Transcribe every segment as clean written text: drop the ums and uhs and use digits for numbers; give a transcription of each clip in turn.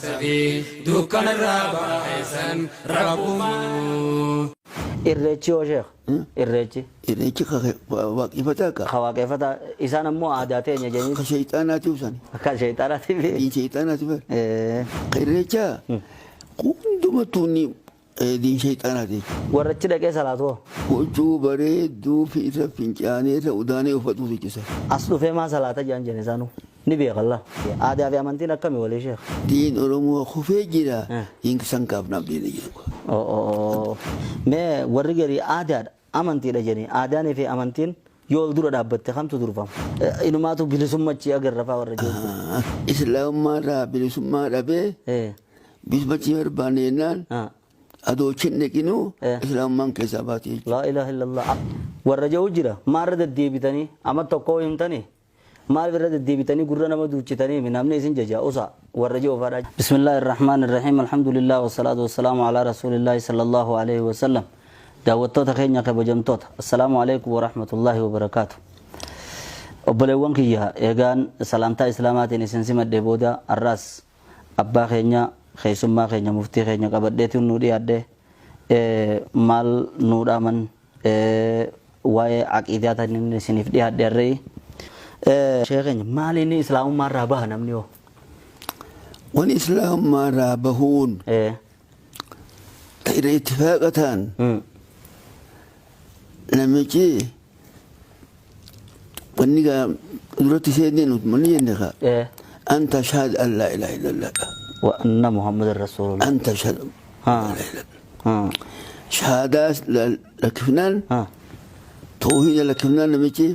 Sadii dukkanarraa baasan Rabbumaa. Irreechi hoo sheekh? Irreechi. Irreechi ka waaqeffataa ka. Ka waaqeffataa isaan ammoo aadaa teenya Ka jedhanii shayxaanaatiif sani. Ka shayxaanaatiif. Diin shayxaanaatiif. Ka irreechaa hundumattuu inni diin shayxaanaati jechuudha. Warra achi dhaqee salaatu hoo? Huccuu bareedduu fi irra fincaanee irra udaanee uffatuutu jechuudha. As dhufee maa salaata jedhan jedhan isaanuu. Ni beekan laa. Aadaa fi amantiin akkami walii sheekh? Diin Oromoo kufee jira. Diin san kaafnaaf diina jiru. Mee warri garii aadaadha amantiidha jedhanii aadaanii fi amantiin yoo wal dura dhaabbatte kamtu durfama? Inumaatu bilisummachi agarra faa warra jedhu. Islaamummaa irraa bilisummaa dhabee bilisummachi barbaanne jennaan adoo hin dhaqinuu islaamummaan keessaa baate jechuudha. Laa ilaaha illallah. Warra jedhu jira maarra deddeebitanii amma tokko himtanii maal irra deddeebitanii gurra nama duuchitanii namni isin jaja usa warra jedhu faadha. Bismillahir Rahmanir Rahim. Alhamdulillah wassalatu wassalamu ala rasulillahi sallallahu alaihi wasallam. Daawwattoota keenya kabajamtoota. Assalaamu alaikum wa rahmatullahi wa barakaatu. Obboleewwan kiyya eegaan salaamtaa islaamaatiin isin simadhee booda har'aas abbaa keenya keessummaa keenya muftii keenya qabadheetiin nu dhiyaadhe maal nuu dhaaman waa'ee aqiidaa tan isiniif dhiyaadhe har'ee. Sheekh keenya maali inni islaamummaa irraa baha namni hoo? Wani islaamummaa irraa bahuun ta irra ittifaaqa ta'an namichi wanni gaa duratti seennee nuti manni jenne kaa anta ashhadu an laa ilaaha illallah dha. Wa anna Muhammadan Rasuulullah. Anta ashhadu an laa ilaaha illallah. Shahaadaa lakkifnaan tawhiida lakkifnaan namichi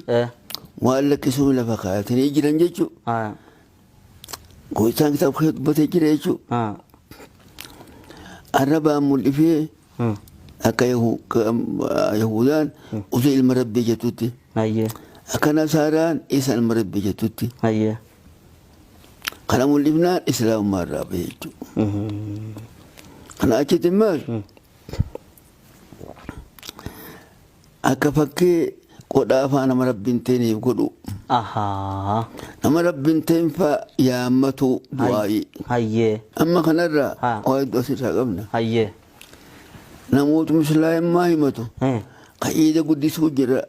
waan lakkisuun lafa kaayatanii jiran jechuu. Gooftaan kitaaba keessa dubbatee jira jechuu. Arrabaan mul'ifee akka Yahudaan osoo ilma rabbii jettutti. Akka Nasaaraan isa ilma rabbii jettutti. Kana mul'ifnaan islaamummaa irraa bahe jechuudha. Kana achitti immoo akka fakkii qodhaa afaan nama rabbiin ta'iniif godhu. Nama rabbiin ta'in faa yaammatu du'aa'ii. Amma kanarraa waa hedduu asirraa qabna. Namoota islaamummaa himatu. Ka iida guddisuu jira.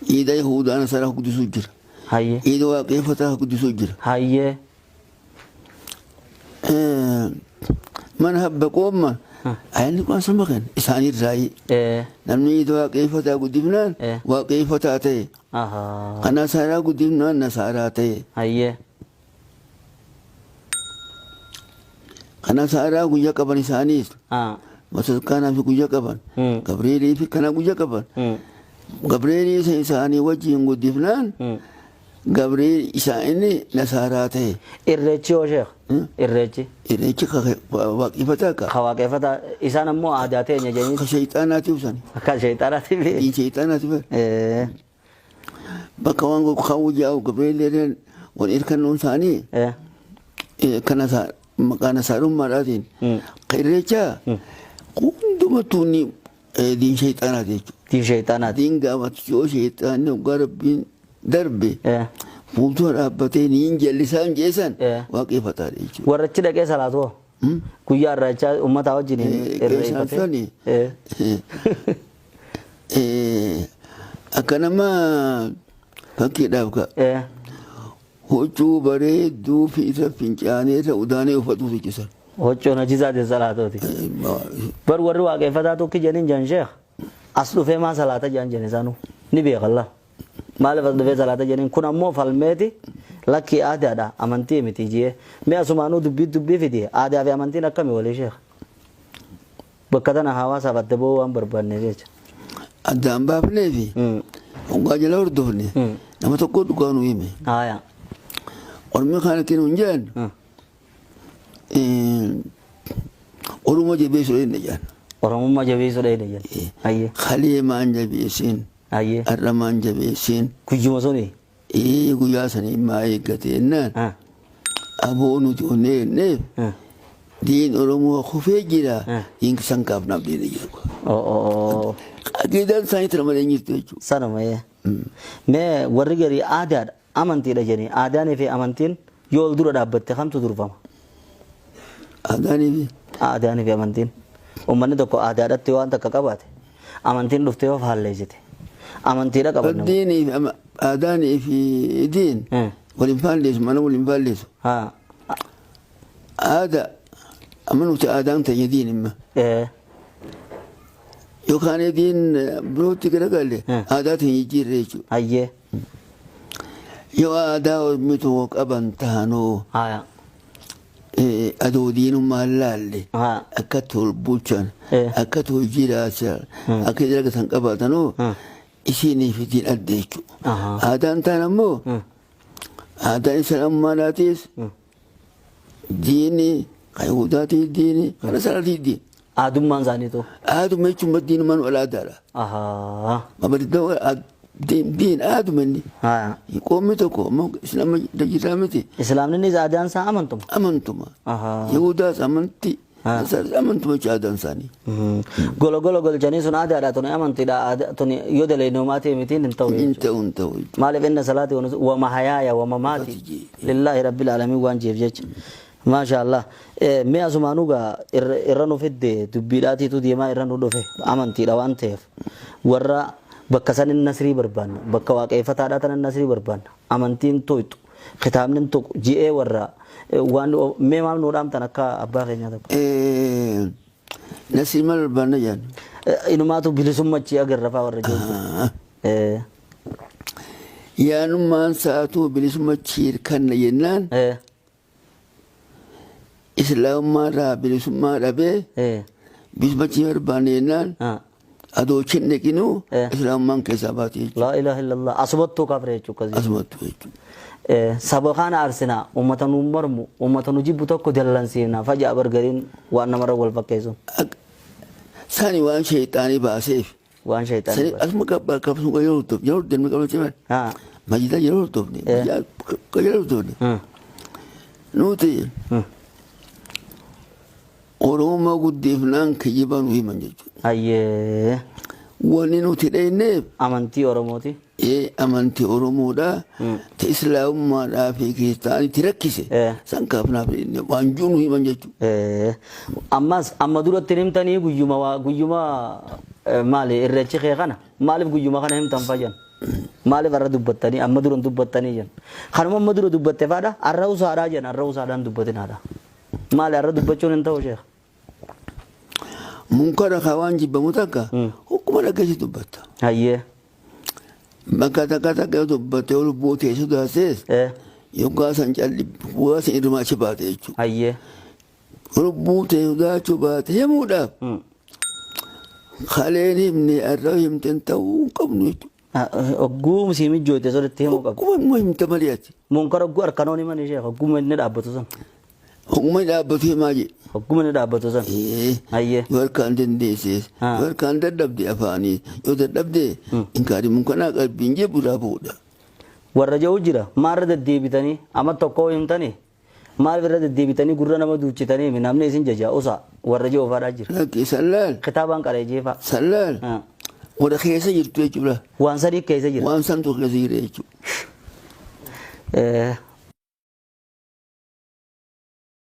Iida Yahudaa Nasaraa guddisuu jira. Iida waaqeffataa guddisuu jira. Mana habba qoomma ayyaanni kun asuma kan isaanii irraayi. Namni iida waaqeffataa guddifnaan waaqeffataa ta'e. Kan Nasaaraa guddifnaan Nasaaraa ta'e. Kan Nasaaraa guyyaa qaban isaaniis. Masaskaanaa fi guyyaa qaban. Gabreelii fi kana guyyaa qaban. Gabreelii isa isaanii wajjin guddifnaan Gabriel isaa inni Nasaaraa ta'e. Irreechi hoo sheekh? Irreechi. Irreechi ka waaqeffataa ka. Ka waaqeffataa isaan ammoo aadaa teenya jedhanii. Ka shayxaanaatiif sani. Ka shayxaanaatiif. Diin shayxaanaatiif. Bakka waan kan wajjaa'u Gabriel jedhan wal irkannoon isaanii kana maqaa nasaarummaadhaatiin. Ka irreechaa hundumattuu inni diin shayxaanaati jechuudha. Diin shayxaanaati. Diin gaafatu yoo shayxaanni hoggaa rabbiin darbe fuuldura dhaabbatee niin jallisaan jeesan waaqeffataadha jechuudha. Warra achi dhaqee salaatu hoo? Guyyaa irreechaa uummataa wajjin Keessaan sani akka nama fakkiidhaaf ka huccuu bareedduu fi irra fincaanee irra udaanee uffatuutu jechuudha. Huccuu najisaatiin salaatuuti. Bar warri waaqeffataa tokki jedhaniin jedhan sheekh as dhufee maa salaata jedhan jedhan isaanuu ni beekan laa. Maaliif as dhufee salaata jedhaniin kun ammoo falmeeti lakkii aadaadha amantii miti jee mee asumaanuu dubbii dubbii fidi aadaa fi amantiin akkami walii sheekh. Bakka tana hawaasaaf adda ba'uu waan barbaanneef jecha. Addaan baafnee fi hoggaa jala hordofne nama tokko dhugaa nu hime. Ormi kanatti nuun jedhan Oromoo jabeessuu dheedna jedhan. Oromummaa jabeessuu dheedna jedhan. Hayyee. Kalee maan jabeessiin. Hayyee. Har'a maan jabeessiin. Guyyuma suni. Ee guyyaa sanii maa eeggate jennaan. Aboo nuti onnee jenneef diin Oromoo kufee jira diin san kaafnaaf diina jiru. Aqiidaan isaanii tana malee hin jirtu jechuudha. Sanuma ee. Mee warri garii aadaadha amantiidha jedhanii aadaanii fi amantiin yoo wal dura dhaabbatte kamtu durfama? Aadaanii fi Aadaanii fi amantiin. Uummanni tokko aadaadhatti waan takka qabaate amantiin dhuftee yoo faalleessite amantiidha qaban. Diinii fi aadaanii fi diin waliin faalleessu mana waliin faalleessu. Aadaa amma nuti aadaan teenya diin imma. Yookaan diin birootti garagalle aadaa teenya jijjiirre jechuudha. Hayyee. Yoo aadaa ormi tokko qaban taanoo adoo diinummaa laalle akka tol bulchan akka tol jiraachan akka dalagatan qabaatanoo isiinii fi diin adda jechuudha. Aadaan taan ammoo aadaan islaamummaadhaatis diini kan Yihuudaatis diini kan Nasaaraatis diini. Aadummaan isaaniitu. Aaduma jechuun diinummaan wal aadaadha. Diin aaduma inni. Qoomni tokko ammoo islaama jirraa miti. Islaamni aadaan isaa amantuma. Amantuma. Yihuudaas amanti. Nasaaras amantuma jechuudha aadaan isaanii. Golo golo golchanii sun aadaadha tuni amantiidha tuni yoo daleenoomaatii mitiin hin ta'u. Hin ta'u hin ta'u. Maaliif inna salaati wa mahayaaya wa mamaati lillaahi rabbil aalamiin waan jeef jecha. Maasha Allah. Mee asumaanuu gaa irra nu fidde dubbiidhaatiitu deemaa irra nu dhufe amantiidha waan ta'eef warra bakka sanin nasrii barbaanna bakka waaqeeffataadhaa tanan nasrii barbaanna amantiin tuqxu kitaabni tuqu ji'ee warra waan mee maal nu dhaamtan akka abbaa keenyaa tokko. Nasrii maal barbaanna jaan? Inumaatu bilisummachi agarra faa warra jiru. Yaanummaan sa'aatuu bilisummachi hirkanna jennaan islaamummaa irraa bilisummaa dhabee bilisummachi barbaanne jennaan adoo chin dhiqinuu islaamummaan keessaa baate jechuudha. Laa ilaaha illallah asumattuu kafre jechuudha. Asumattuu jechuudha. Saba kana aarsinaa uummata nu mormu uummata nu jibbu tokko dallansiifna faja'a bargariin waan namarra wal fakkeessu. Sani waan sheexaanii baaseef. Waan sheexaanii Sani asuma qabsuma yeroo hordofne yeroo hordofne qabsuma majida yeroo hordofne yeroo hordofne. Nuti Oromoo guddifnaan kijiba nu himan jechuudha. Hayyee. Wanni nuti dheenneef. Amantii Oromooti. Amantii Oromoodha. Ta Islaamummaadhaa fi kiristaanitti rakkise. San kaafnaaf waan jiru nu himan jechuudha. Ammas amma duratti himtanii guyyuma guyyuma maali irreechi kee kana maaliif guyyuma kana himtan fayyan maaliif har'a dubbattanii amma dura dubbattanii jen kanuma amma dura dubbatte faadha har'a usaadhaa jen har'a usaadhaan dubbatinaadha maali har'a dubbachuun hin ta'u sheekh. Munkara ka waan jibbamu takka hokkuma dhaggeessi dubbatta. Hayyee. Bakka takka takka yoo dubbatte yoo lubbuu ta'e sodaasees yoggaa san calli bu'aa san irrumaa achi baate jechuudha. Hayyee. Lubbuu ta'e sodaachuu baate himuudhaaf kaleen himne har'a himten ta'uu hin qabnu jechuudha. Ogguu sii mijjoote sirriitti himuu qabdu. Ogguma immoo himta malee ati. Munkara ogguu harkanoon himan sheekh ogguma inni dhaabbatu san. Ogguma inni dhaabbatu himaa jedhe. Ogguma inni dhaabbatu san. Hayyee. Yoo harkaan dandeessees yoo harkaan dadhabde afaanii yoo dadhabde inkaari munkanaa qalbiin jibbu irraa fuudha. Warra jedhu jira maarra deddeebitanii amma tokko himtanii maaliif irra deddeebitanii gurra nama duuchitanii namni isin jaja usa warra jedhu faadhaa jira. Lakki sallaal. Kitaabaan qaree jeefaa. Sallaal. Warra keessa jirtu jechuudha. Waan sadii keessa jira. Waan santu keessa jira jechuudha.